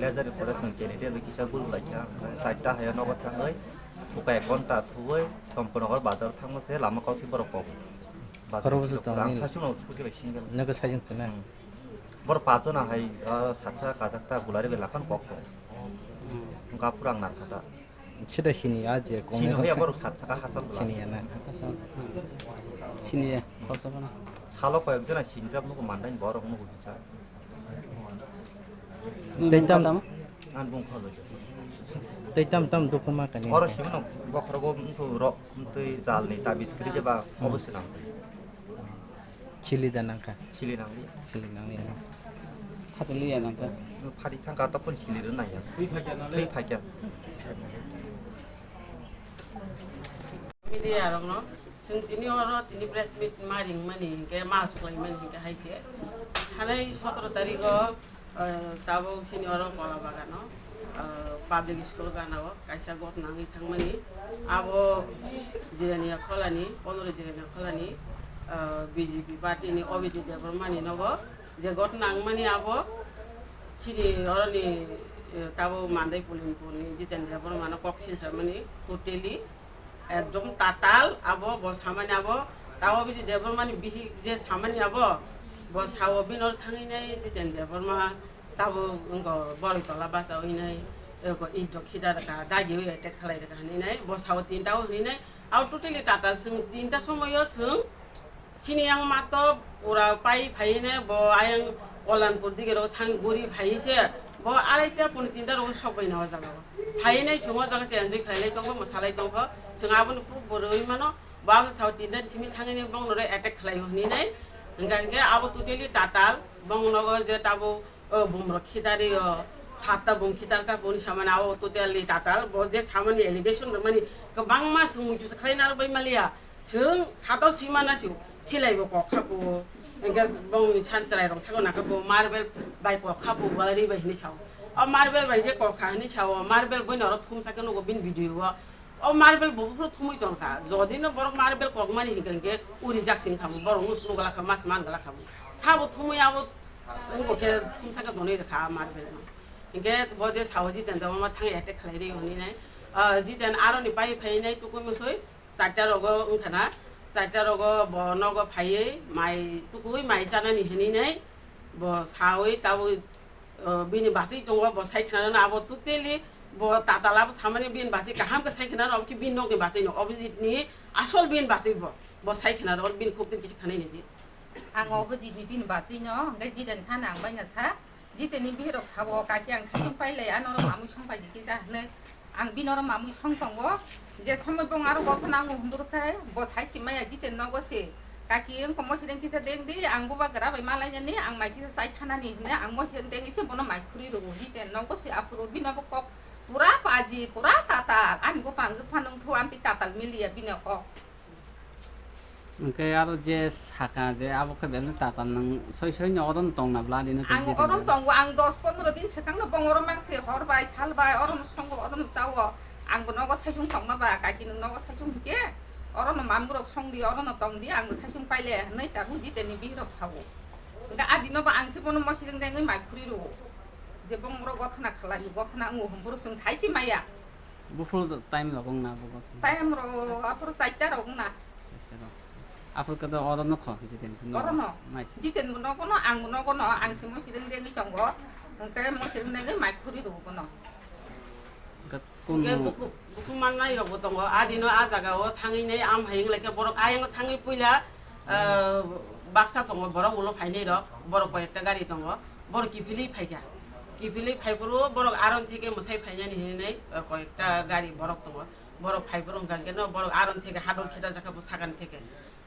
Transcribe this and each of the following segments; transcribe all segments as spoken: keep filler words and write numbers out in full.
Hazar ni pore chwng candidate bai kisa gul lai kha, charta hai nogo thangwi, thukai ek ghonta thuwi, Champaknagar bazar thangma se lama kausi borok kok. Bazar Khoroksa thangwi tongwi. Sachung no scooty bai single. Nogo sachung chwna. Hmm. Borok pachona hai, ah, satsa kajakta gulari bai laphano kok tong. Hmm. Wngkha phurang nang kha ta. Sida sini ya je kong Sini hoya borok satsa ka hasal bwla. Sini ya na. Sini ya, khoroksa phano. Salo koyek jona sinijak nugo mandai borok nugo kisa. Tei tam, Ang bung kho loi. Tei tam tam dukuma kani. Oro simi no bokhorogo mthu rok mtwi jal ni tabis kri jeba obo sinang. Chili da nangkha. Chili nangli. Chili nangli. Khatiliya nangkha. Phari thangka to phone chili rw naiya. Twi phaikya. Media rokno chwng tini oro tini press meet ma ringmani hinkhe ma suklaimani hinkhe hai se. Thanai sotoro tarigo, eh, tabuk sini oro Kola Bagano, eh, public school gana o kaisa got nangwi thangmani. Abo Jirania Kholani, pondro Jirania Kholani, eh, B J P party ni Abhijit Debbarma ni nogo je got nangmani abo chini oroni, eh, tabuk Mandai Pulinpur ni Jiten Debbarma no kok silsamani totally Ekdom tatal abo, bo samani abo, tabo bisi Debbarma ni bihik je samani abo, bo sao bini oro thangwi nai Jiten Debbarma tabo wngkha Boroi Tola bachawi nai, eko ito khida rwkha, dagiwi attack khlai rwkha hinwi nai, bo sao tinta o hinwi nai, abo totally tatal chwng tinta somoio chwng Chini yang ma to pura pai phai ne bo ayang Olanpur dige ro thang guri phai se bo araita pon tinta ro sok bai na o jaga o. Phai ne chwng o jaga se enjoy khlai lai tongo, mwsa lai tongo. Chwng abo ni puk bo rwi mano. Bo ang sao tinta ni simi thang ne bong no re attack khlai o hini nai. Hingka hingke abo totally tatal bong nogo je tabo O bumrok khidari o satta bum khitar ka boni samani abo totally tatal bo je samani allegation rwmani kwbangma swngmung chusa khlai narwk bai maliya. Chwng khato sima na sio silai bo kok kha po. Engke bongni san chwrai rok sako naka po marble bai kok kha po balari bai hinwi sao. O marble bai je kok kha hinwi sao marble boino oro thumsa khe nugo bini video o. O marble bo buphuru thumwi tongkha. Jodi no borok marble kokmani hinkhe hinkhe uri jak sing khamu, borok no sunu gala khamu, mas man gala khamu. Sabo thumwi abo wngbo khe thumsa khe tonwi rwkha a marble no. Hinkhe bo je sao Jiten Debbarma thang attack khlai ri hwnwi nai. Ah, Jiten aroni pai phai nai tukui musui charta rogo wngkha na. Charta rogo bo nogo phaiwi mai tukui mai chanani hwnwi nai. Bo sawi tabwi O, bini bachwi tongo, bo sai khna rwno abo totally bo tatal abo samani bini bachwi kaham khe sai khna rwno, abo khe bini nokni bachwi no, Abhijit ni asol bini bachwi bo, bo sai khna rwno bini khuk twi kisa khanai nai di. Ang Abhijit ni bini bachwi no, hwnkhe Jiten kha na ang bai na sa, Jiten ni bihik rok sao, kaki ang saichung pai lai, ano rok mamui song pai di kisa hwnwi. Ang bini oro mamui song tongo, je somoi bong aro gothona wngo hwnbwrwk khe bo sai si maya Jiten nogo se, kaki wngkha mosireng kisa deng di, ang bubagra bai malainani, ang mai kisa chai thanani hwnwi ang mosireng dengwi se bono mai khurwi rwo, Jiten nogo se aphuru bini abo kok pura paji, pura tatal, ani bupha wngkha phano wngthu amtwi tatal miliya bini o kok. Hwnkhe aro je saka je abo khe belai tatal nwng soi soi no oro no tongna bla dino tong Ang jitwng oro no jani. Tongo, ang dos pondro din swkang no bong oro mang se hor bai sal bai oro no songo oro no chao. Ang bo nogo saichung tongma ba kaki nwng nogo saichung hike oro no mam borok song di oro no tong di ang bo saichung paile hwnwi tabuk Jiten ni bihik rok sao. Hwnkhe a dino bo ang se bono mosireng dengwi mai khurwi rwo. Je bong oro gothona khlai gothona wngo hwnboro chwng sai si maya. Buphuru time rok wngna abo gothona? Time rok aphuru chaita rok wngna. Chaita rok. Aphuru khe oro nokho Jiten phuru oro no. Mai se. Jiten bo nogo no, ang bo nogo no, ang se mosireng dengwi tongo. Hwnkhe mosireng dengwi mai khurwi rwo bono. Hwnkhe kunu hwnkhe buku, buku mannai rok bo tongo. A dino a jaga o thangwi nei am hai wng lai khe borok ayang thangwi puila, ah, baksa tongo borok ulo phainai rok. Borok koi ekta gari tongo. Borok kiphilwi phaikha. Kiphilwi phaiphuru borok aron theke mwsai phainani hinwi, eh, koyekta gari borok tongo. Borok phaiphuru hwnkha khe no borok aron theke hadol khitar jakha bo sagan theke.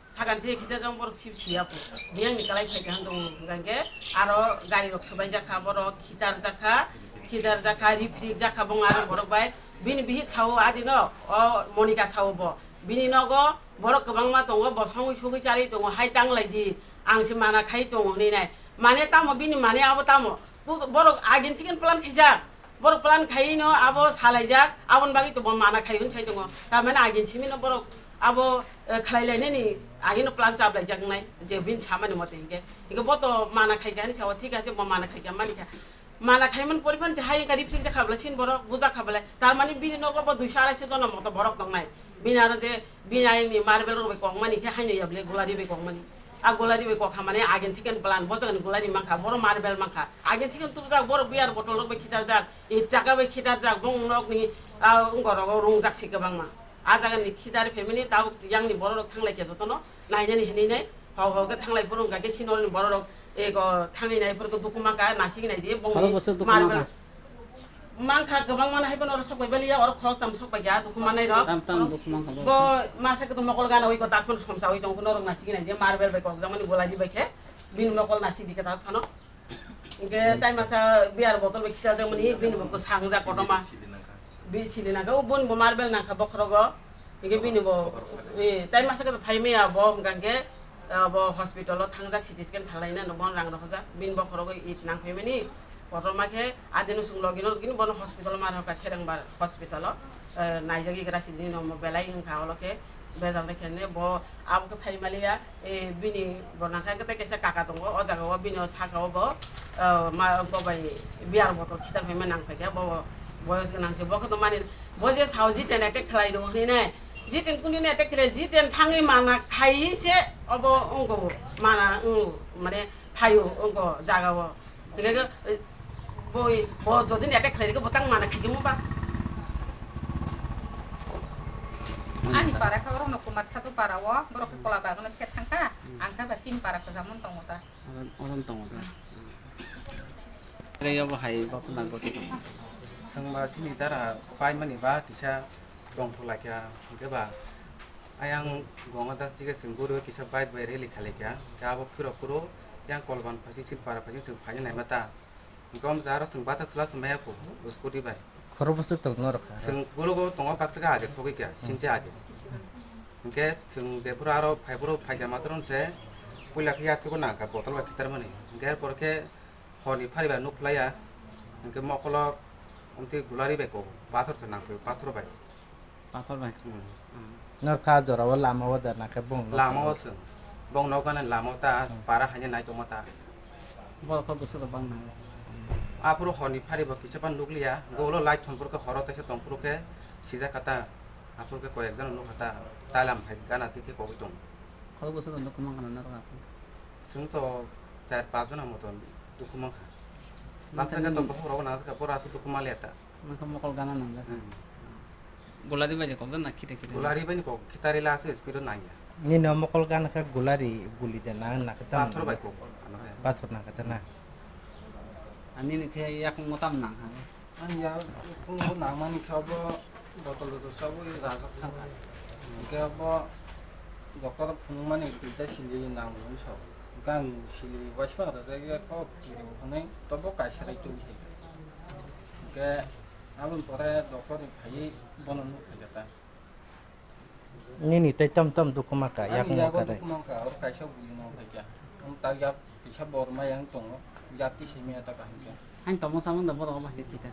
Sagan theke khitar jang borok sip siya bo. Biyang ni kalai phaikha hwnkha hwnkha khe aro gari rok swbai jakha borok khitar jakha, khitar jakha, riprik jakha bong aro borok bai. Bini bihik sao adi no, o Monika sao bo. Bini nogo borok kwbangma tongo, bo songwi sugwi charwi tongo, hai tang lai di. Ang se mana khai tongo hinwi nai. Mane tamo bini mane abo tamo. Tu borok agin thikin plan khaijak. Borok plan khai no abo salaijak. Aboni bagwi to bo mana khai hwn sai tongo. Tar mane agin simi no borok abo, eh, khlai lai nani agin no plan chap laijak nai. Je bini samani mote hinkhe. Hinkhe bo to mana khai kha hinwi sao thik ase bo mana khai kha mani kha. Mana khaimani poripan je hai kari phik jakha bwlai sin borok buja kha bwlai. Tar mani bini nogo bo duiso araisa jona moto borok tongnai. Bini aro je bini ayangni marble rok bai kok mani khe haino ya bwlai gulari bai kok mani. A gulari bai kok kha mani agen thiken plan bo jagani gulari mankha, boro marble mankha. Agen thiken tubujak, boro beer bottle rok bai khitarjak, it chaka bai khitarjak, bong nokni, ah, wngkorogo rungjak si kwbangma. A jagani khitari family tabuk yangni bororok thanglai khe jotono nainani hinwi nai hok hok khe thanglai phuru wngkha khe sinorni bororok ego thangwi nai phuru khe dukhu mankha, nasigi nai di bongni Khorok bwswk dukhu marble mankha? Mankha kwbangma no hai phano oro sok bai baliya, oro khorok tam sok bai ya dukhu manai rok. Tam tam dukhu mankha bo. Bo masa khe to mokol gana oi ko tak phano somsa oi tong phano norok nasigi nai di marble bai kok jamani golai di bai khe bini mokol nasigi di khe tak phano. Hingke tai masa beer bottle bai khitarjakmani, bini bo kwsang jak kotorma. Bi sili nangkha, o boni bo marble nangkha bokhorogo. Hingke bini bo, eh, tai masa khe to phai maya bo, hingka hingke, ah, bo hospital o thangjak, C T scan khlaina no bon rang rohorjak. Bini bokhorogo it nang phaimani, kotorma khe adino chwng logi no, logi no bono hospital o ma rohorkha, Kherengbar hospital o, eh, naijagwi gra sidi no belai wngkha, olo khe bejal de khe ne bo abo khe phai maliya. E, bini bo nangkha khe tei kaisa kaka tongo, o jaga o bini o saka o bo, ah, ma, bo bai beer bottle khitar phaima nang phaikha, bo boyos gwnang se, bo khe to mani, bo je sao jiten attack khlai rw hwnwi nai, jiten kuni nai attack khlai, jiten thangwi mana khai se obo wngko mana, wng, mane phaio wngko jaga o. Hingke khe, eh, boi, bo jodi ni attack khlai rikhe, bo tang mana khaikhe mo ba? Ani para kha oro no Kumar Sadu para o, borok khe kola bagwi no khe thangkha, ang khe ba chini para kwcham mon tongo ta. Oron, oron tongo ta. Tei obo hai gotna gotwi tongo. Chwng ba chini dara paimani ba kisa tongthok laikha, hingke ba ayang Ganga Das dige chwng guru kisa bike bai rally khalaikha, hingke abo phirok phuru yang Kolban phaising chini para phaising chwng phaina naima ta. Hingke om jaro chwng bathak chwla chwng maya kho, scooty bai. Khoro bwswk tong norok kha. Chwng borogo tongo baksa khe age sogwi kha, sinche age. Hingke chwng jephuru aro phaiphuru phaikha matwrwng se puila khe yaktwiko nangkha botol bai khitarmani. Hingke er pore khe horni phari bai nuk phlaiya. Hingke mokolo omtwi gulari bai kok, pathor se nangkhe pathor bai. Pathor bai. Hmm. Hmm. Nor kha jora o lama o da na khe bong no. Lama o se. Bong no gana lama o ta, hmm, para haine nai tongma ta. Bo kho bwswk rok bang nang. Aphuru horni phari bo kisa pan nukliya. Golo light thon phuru khe horo taisa tong phuru khe sijak kha ta. Aphuru khe koyek jano nukha ta. Talam hai gana twi khe kogwi tong. Kho bwswk rok nukha man khana norok aphuru. Chwng to char pas jona moto dukhu mankha. Baksa khe to bokhorok nang kha, boro aswk dukhu manliya ta. Nokha mokol gana nangjak. Hmm. Gulari bai je kok na khite khite. Gulari bai ni kok khitari la aswk speed o nangya. Nini o mokol gana khe gulari guli de na, na khe tam. Pathor bai kok. Ano he. Pathor na khe na. Ani ni khe yak motam nang ha. Ani ya kung bo nang mani khe bo botol botol sabo rajak thang ha. Khe bo doctor phunuk mani khe sili nang mani so. Khe ang sili waisma rajak ya kok kiri hwnwi to bo kaisa rai tong khe. Khe Aboni pore doctor ni phaiwi bono nuk phaikha ta. Nini tei tam tam dukhu mankha, ani yakung yago mankha dei. Dukhu mankha, oro kaisa bui no phaikha. Ang ta yak kisa bor ma yang tongo, yak ti simi ata kaham khe. Ang tongmo samung da borok obo hai khe thita.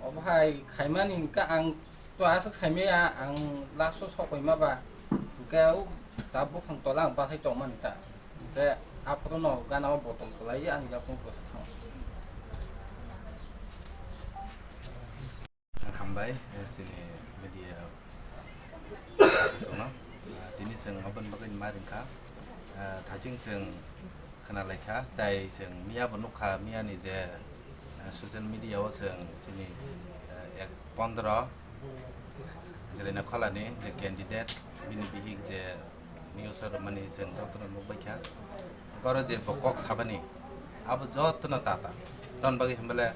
Obo hai khaimani hwnkhe ang to aswk saimaya, ang last o sokoi ma ba. Hwnkhe o ta buphang tola ang bachai tongmani ta. Hwnkhe aphuru no gana o botol kwlaiwi ang yakung kwsa thango. Hambai, eh, chini media chwngno. Ah, tini chwng aboni bagwi ma ringkha. Ah, thaching chwng khna laikha, tai chwng miya bo nukha, miya ni je, ah, social media o chwng chini, ah, ek pondro Jeraina Kholani je candidate, bini bihik je news o rwmani chwng jotono nukbaikha. Oro je bo kok sabani, abo jotono tatal. Tamoni bagwi hwnbale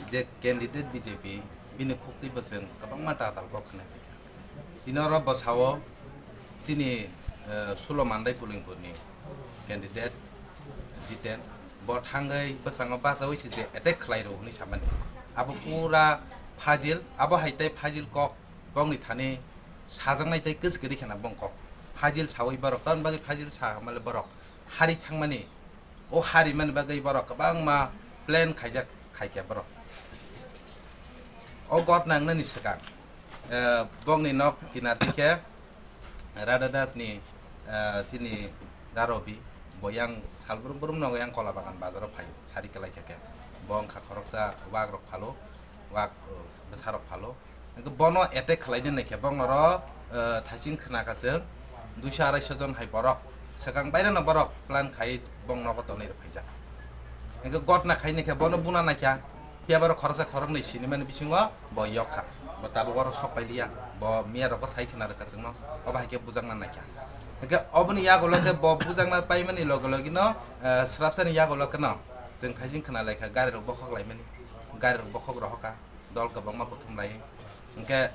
je candidate B J P, bini khuktwi bo chwng kwbangma tatal kok khwnai phaikha. Tini oro bwsao chini, eh, Sulo Mandai Pulingpurni candidate Jiten, bo thangwi bwskango bachaui se je attack khlai rw hwnwi samani. Abo pura fajil, abo hai tei fajil kok. Bongni thani sajaknai tei kwchwkiri kheno bong kok. Fajil saui borok, tamoni bagwi fajil sa hwnmale borok hari thangmani, o hari mani bagwi borok kwbangma plan khaijak khaikha borok. O gotna wngnani swkang, eh, bongni nok kinar dikhe Radha Das ni, eh, chini Darobi, bo yang sal brum brum no yang Kola Bagan bazar o phaio, sari kwlai khe khe. Bo wngkha khoroksa wak rok phalo, wak, uh, bwsa rok phalo. Hwnkhe bono attack khlaina naikhe bongno ro, uh, thaising khna kha chwng duiso araisho jon hai borok. Swkang baireno borok plan khai bong nogo tonwi rw phaijak. Hwnkhe gotna khai naikhe bono buna naikha. Phiya borok khoroksa khoroknwi sinimani bisingo bo yok kha. Bo tabuk oro sok pailiya. Bo miya rokbo sai khna rwkha chwngno. Obo hai khe bujakna naikha. Hwnkhe oboni yagulo khe bo bujakna paimani loge logino, eh, swrapsani yagulo kheno chwng thaising khna laikha gari rok bokhok laimani. Gari rok bokhok rohokha. Dol kwbangma kuthum lai. Hwnkhe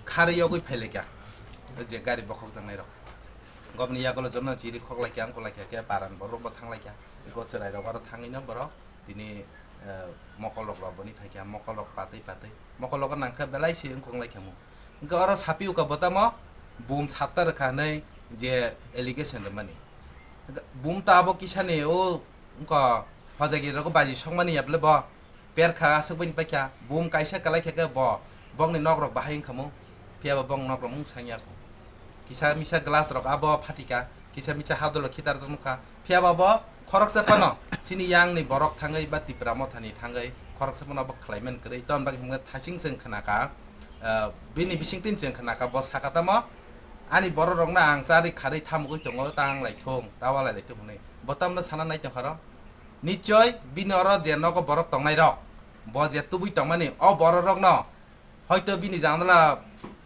kharwi yogwi phailaikha. Je gari bokhok jaknai rok. Gobni yagulo jono chiri khok laikha, wngkok laikha khe paran borok bo thang laikha. Eko chwrai rok aro thangwi no borok. Tini, eh, mokolok rok boni phaikha, mokolok patwi patwi. Mokolok nangkha belai se wngkok lai khamu. Hwnkhe oro sapi uka botamo bum satta rwkha hwnwi je allegation rwmani. Hwnkhe bum ta abo kisani o wngkha hojagiri rok baji songmani ya bwle bo. Perkha aswk bini paikha, bum kaisa kwlai khe khe bo, bongni nok rok bahai wngkhamu. Phiya bo bong nok rok mung sangya kho. Kisa misa glass rok abo phatika, kisa misa hadolo khitar jak nukha. Phiya ba bo khoroksa phano chini yang ni borok thangwi ba Tipra Motha ni thangwi khoroksa phano bo khlai man kwrwi. Ton bagwi hwnmkhe thasing chwng khna kha, ah, bini bising tin chwng khna kha bo saka tamo ani borok rok no ang charwi kharwi thamugwi tongo ta wng lai thung ta walai lai thung hwnwi. Bo tamno sana nai tong kha ro. Nichoi bini oro je nogo borok tong nai rok, bo je tubui tong mani o borok rok no Hoito bini janala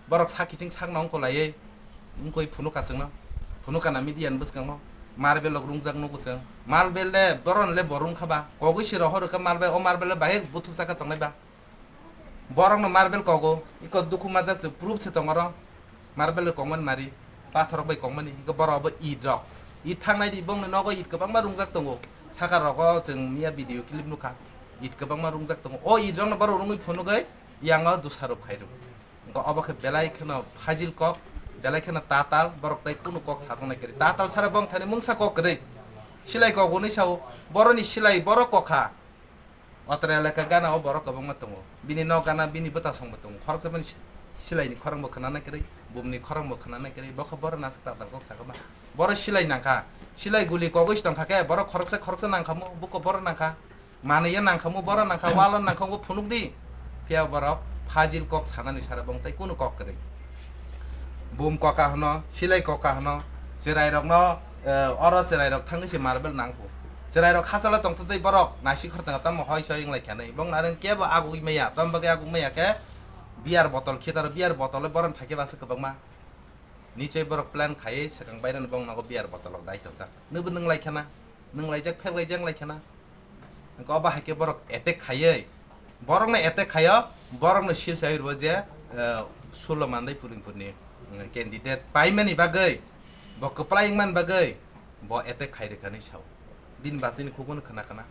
borok sak kiching sakno wngkha laiwi wngkha phunukha chwngno. Phunukha na media ni bwskango. Marble rok rungjak nugo chwng. Marble le boron le bo rungkha ba. Kogwi se rohor rwkha marble, o marble le bahai buthumsaka tongnai ba. Borokno marble kogo. Iko dukhu majak chwng proof se tongo ro. Marble le kongmani mari. Pathor rok bai kongmani. Iko borok bo it rok. It thangnai di bongni nogo it kwbangma rungjak tongo. Saka rogo chwng miya video clip nukha. It kwbangma rungjak tongo. O it rokno borok rungwi phunugwi yango dusarop khairok. Wngkha obo khe belai kheno phajil kok, belai kheno tatal, borok tai kunu kok sajaknai kwrwi. Tatal sara bongthani mungsa kok kwrwi. Silai kok hwnwi sao, boroni silai borok kokha. Otra elaka gana o borok kwbangma tongo. Bini nok gana, bini bwtasongbo tongo. Khoroksa bini si-, silaini khorangbo khwnanai kwrwi, bumni khorangbo khwnanai kwrwi. Bokha borok nasik tatal kok sakha ba. Borok silai nangkha. Silai guli kogwi se tongkha khe, borok khoroksa khoroksa nangkhamu, buko borok nangkha. Manwi ya nangkhamu, borok nangkha, walo nangkhamu phunuk di. Phiya borok phajil kok sanani sara bong tai kunu kok kwrwi. Bum koka hwno, silai koka hwno, chwrai rokno, eh, oro chwrai rok thangwi se marble nangkhu. Chwrai rok hachalo tongtwtwi borok naisik khortang tamo hoi soi wnglai khanwi. Bong nareng kebo agugwi maya, tamo bagwi agugwi maya khe beer bottle khitaro, beer bottle borok phaikhe basa kwbangma. Nichoi borok plan khaiwi swkang bairani bong nogo beer bottle rok dai tongjak. Nwbo nwng lai khana, nwng laijak, phek laijak lai khana. Hwnkhe obo hai khe borok attack khaiwi, borokno attack khaio, borokno sil sai rwo je, eh, Sulo Mandai Pulingpurni, mm, candidate paimani bagwi, bo kwplai wngmani bagwi bo attack khai rwkha hinwi sao. Bini bachini khukbono khna khna.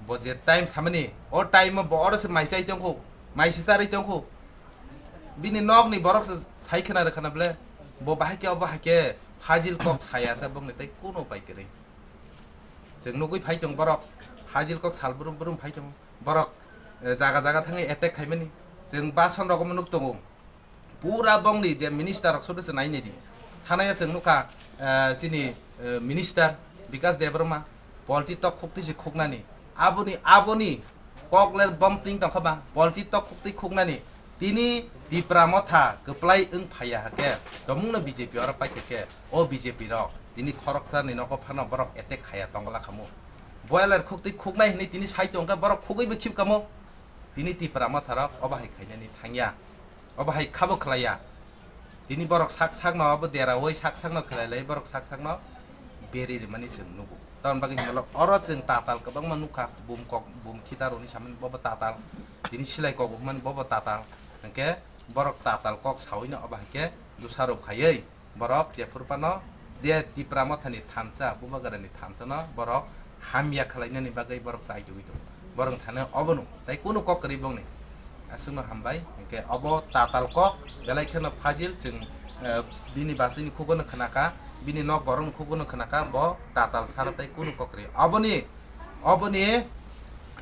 Bo je time samani, o time o bo oro se mai chai tongkhu, mai se charwi tongkhu. Bini nokni borok se sai khna rwkha na bwle, bo bahai khe obo hai khe phajil kok saya se bokni tei kuno pai kwrwi. Chwng nugwi phai tong borok, phajil kok sal brum brum phai tongo. Borok, eh, jaga jaga thangwi attack khaimani. Chwng bason rok omo nuk tongo. Pura bongni je minister rok soto se nai nai di. Thanaya chwng nukha, eh, chini, eh, minister Bikash Debbarma, polti tok khukti se khuknani. Aboni, aboni kok le bom ting tongkha ba, polti tok khukti khuknani. Tini Tipra Motha kwplai wng phaiya hakhe, tomungno B J P oro paikha khe, o B J P rok tini khoroksa ni nogo phano borok attack khaya tongla khamu. Boiler khukti khuknai hinwi tini sai tongkha, borok khugwi bo khibkamo. Tini Tipra Motha rok obo hai khainani thangya, obo hai khabo khlaiya. Tini borok sak sakno obo deraui sak sakno khlai lai, borok sak sakno beri rimani chwng nugo. Tamoni bagwi hinmalo oro chwng tatal kwbangma nukha, bum kok, bum khitaroni samani bobo tatal, tini silai kok hwnmani bobo tatal, hwnkhe borok tatal kok sawino obo hai khe dusarop khaiwi borok jephuru phano je Tipra Mothani thansa, Bubagrani thansano borok hamya khlainani bagwi borok chai tugwi tongo. Borok thani obono tai kunu kok kwrwi bongni. Aswkno hambai, hwnkhe obo tatal kok, belai kheno phajil chwng, eh, bini bachini khugono khnakha, bini nok borokni khugono khnakha, bo tatal sara tai kunu kok kwrwi. Oboni, oboni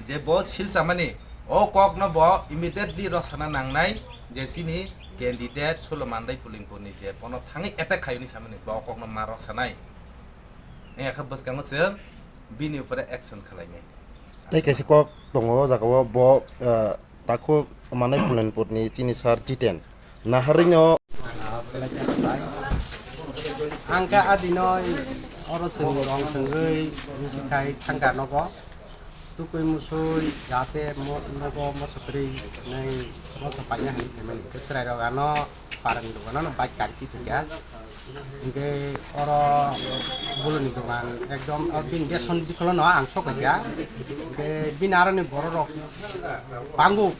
je bo silsamani, o kokno bo immediately rosana nangnai je chini candidate Sulo Mandai Pulingpurni je bono thangwi attack khaiyoni samani, bo o kokno ma rosanai. Wngya khe bwskango chwng bini upore action khlainai. Tei kaisa kok tongo o jaga o, bo, ah, takhuk manai Pulenpur ni chini sir Jiten. Naharino. Ang khe adino oro chwng rong chwngwi bisi khai thangkha nogo. Tukui musui jate mo-, nogo moso kwrwi nai moso paina hinwi phaimani. Chwrairok ano parani dogano no bike kari twi thangya. Hingke oro boloni dogan ekdom o bini beson bikolo no ang sok kha. Hingke bini aroni borok rok bango,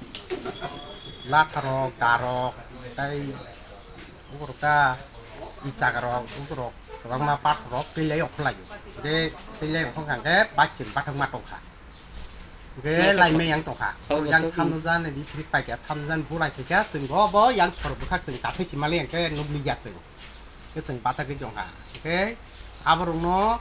latha rok, da rok, tei ukorok ta ichaka rok, ukorok kwbangma pathor rok twi lai okhorlai o. Hingke twi lai okhorkha hingke bachim bathang ma tongkha. Hingke laimai yang tongkha. Yang samno jan ni phiri paikha, samno jan bulai khaikha, chwng bo bo yang sor bwkhak chwng kasai chimali hingke nukli ya chwng. Khe chwng bachagwi tongkha. Khe aborokno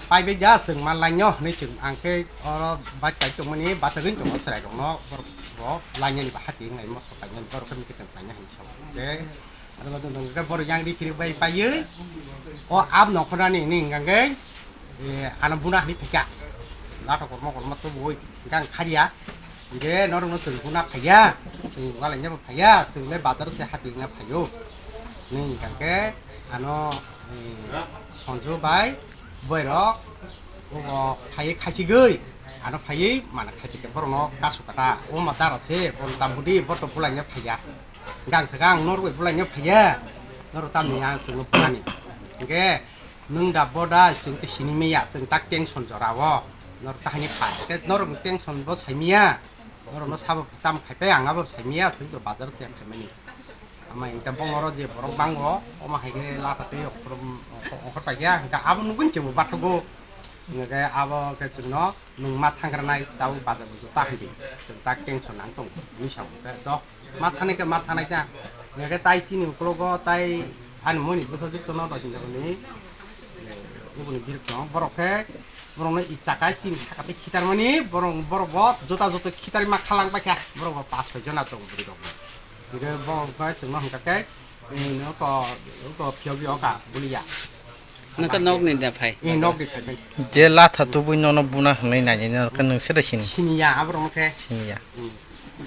paibai ja chwng ma lainw hwnwi chwng ang khe oro bachai tongmani bachagwi tongo chwrairokno borok bo lainani ba hati wngnai moso painani borok khe mikhe chwng paina hinwi sao. Khe aro bo dondon khe borok yang ri phiri bai paiwi o ab nongkhornani hwnwi hwnkha khe, eh, ano buna hinwi phaikha. Natok kormo kormo tubuwi hwnkha ang kharya. Hingke norokno chwng buna phaiya, chwng walaina bo phaiya, chwng le bazar se hati wngna phaio. Nini hingka khe ano, eh, Sonju bai boirok obo phaiwi khaichigwi ano phaiwi mana khaichikhe borokno kasu kata. O ma dara se, bo tamudi, bo to bulaina phaiya. Gang sa gang norok bai bulaina phaiya. Norok tamni ang chwngno bunani. Hingke nwng da bo da chwng twi sini maya, chwng tak tension jora o. Norok tahini pha. Khe norok tension bo sai maya. Norokno sabo tam khai pai, ang abo sai maya, chwng to bazar se khaimani. Ama hingke bongoro je borok bango, omo hai khe lata tei okhor, okhor paikha, hingke abo nugui chwngbo bathugo. Hingke abo khe chwngno nwng ma thangkranai, tabuk bazar bo ta handi. Chwng tak tension nang tongo, hwnwi sa khe do. Ma thanai khe ma thanai ta. Hingke tai chini ukologo tai ani moni bwsa jukto no do hinjak ni. Uboni birok no borok khe borok no i chaka chini saka tei khitar mani borok, borok bo jota joto khitar ma khalang paikha borok bo pas soi jona tongo bwrwi rok bo. Hingke borok khe chwng no hingka khe, eh, no to, to phiyok yo ka buliya. Nokha nok ni da phai. Eh, nok ni phai phai. Je latha tubui nono buna hwnwi nai nai nokha nwng sede sini. Siniya aborok no khe. Siniya. Hmm.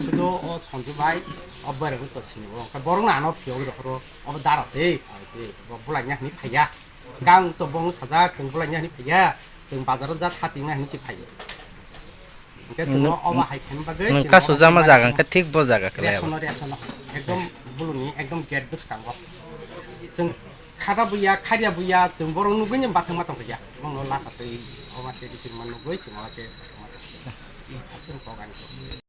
Sudo o Sonju bai, o borok to sini o. Borok na ano phiyok rok ro, o dara se, ai te, bo bulai nya hini phaiya. Gang to bong sajak, chwng bulai nya hini phaiya. Chwng bazar o ja thati nya hini si phaiya. Hingke chwng o obo hai khaima bagwi nwng chwng kasu obo jama jaga hingke thik bo jaga khe lai abo. Resono, resono. Ekdom buluni, ekdom gate bwskango. Chwng khata buya, kharya buya, chwng borok nugui ni bathang ma tongkha ya. Bono lata tei obo te bitir ma nugui chwng obo te. Aswk kok ani.